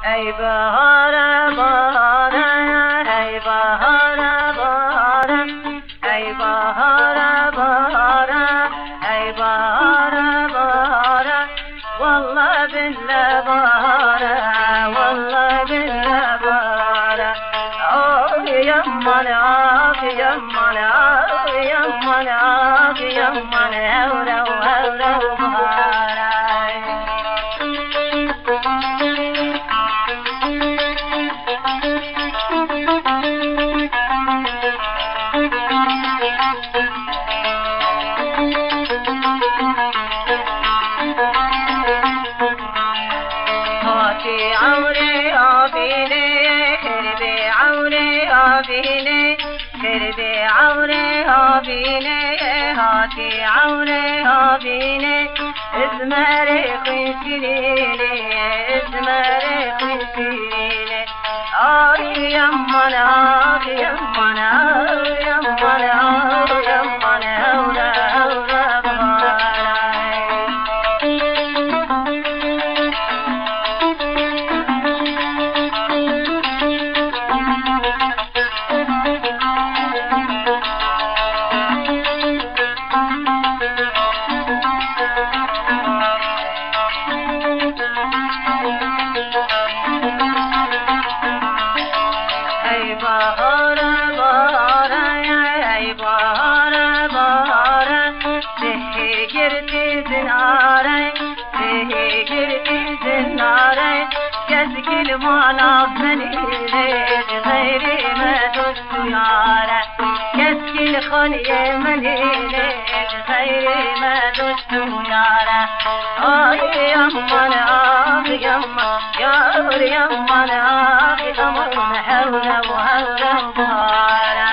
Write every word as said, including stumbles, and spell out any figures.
Ey bahare, bahare, ey bahare, bahare, ey bahare, bahare, ey bahare, bahare. Walla billa bahare, walla billa bahare. Ay aman, ay aman, ay aman, ay aman, hewra, hewra bahare. Hatî ewrê avînê, kir bê ewrê avînê, kir bê ewrê avînê, hatî ewrê avînê. Izmerê xwe şirînê, izmerê xwe şirînê. Ay aman, ay aman, ay aman, ay aman, hewra, hewra bahare. Ey bahare, bahare, ey bahare, bahare, tihê girtî zinare, tihê girtî zinare, kes gil mala menî lê, xeyrê me dost û yare. Kes gil xaniyê menî lê, xeyrê me dost û yare. Ay aman, ay aman, yar aman, ay aman, hewra, hewra bahare.